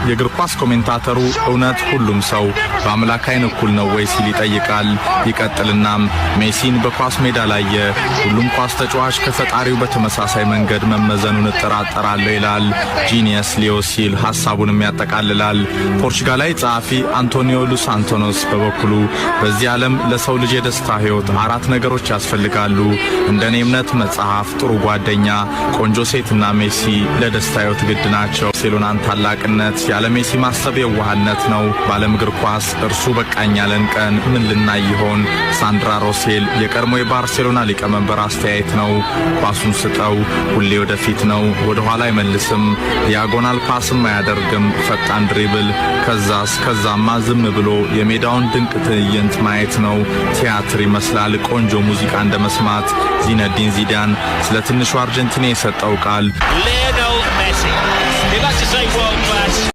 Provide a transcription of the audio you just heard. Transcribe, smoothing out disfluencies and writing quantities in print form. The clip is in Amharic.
የእግር ኳስ ኮሜንታተሩ እውነት ሁሉም ሰው በአምላክ ዓይን እኩል ነው ወይ ሲል ይጠይቃል። ይቀጥልናም ሜሲን በኳስ ሜዳ ላየ ሁሉም ኳስ ተጫዋች ከፈጣሪው በተመሳሳይ መንገድ መመዘኑን እጠራጠራለሁ ይላል። Genius ሊዮ ሲል ሐሳቡንም ያጠቃልላል። ፖርቹጋላዊ ጸሐፊ አንቶኒዮ ሉስ አንቶኖስ በበኩሉ በዚህ ዓለም ለሰው ልጅ የደስታ ሕይወት አራት ነገሮች ያስፈልጋሉ። እንደ እኔ እምነት መጽሐፍ፣ ጥሩ ጓደኛ፣ ቆንጆ ሴትና ሜሲ ለደስታ ሕይወት ግድ ናቸው። ባርሴሎናን ታላቅነት ያለ ሜሲ ማሰብ የዋህነት ነው። በዓለም እግር ኳስ እርሱ በቃኝ ያለን ቀን ምን ልናይ ይሆን? ሳንድራ ሮሴል የቀድሞ የባርሴሎና ሊቀመንበር አስተያየት ነው። ኳሱን ስጠው፣ ሁሌ ወደፊት ነው፣ ወደ ኋላ አይመልስም፣ diagonal pass ም አያደርግም፣ ፈጣን dribble፣ ከዛስ ከዛማ ዝም ብሎ የሜዳውን ድንቅ ትዕይንት ማየት ነው። ቲያትር ይመስላል፣ ቆንጆ ሙዚቃ እንደ መስማት። ዚነዲን ዚዳን ስለ ትንሹ አርጀንቲና የሰጠው ቃል Lionel Messi. He likes to say world class.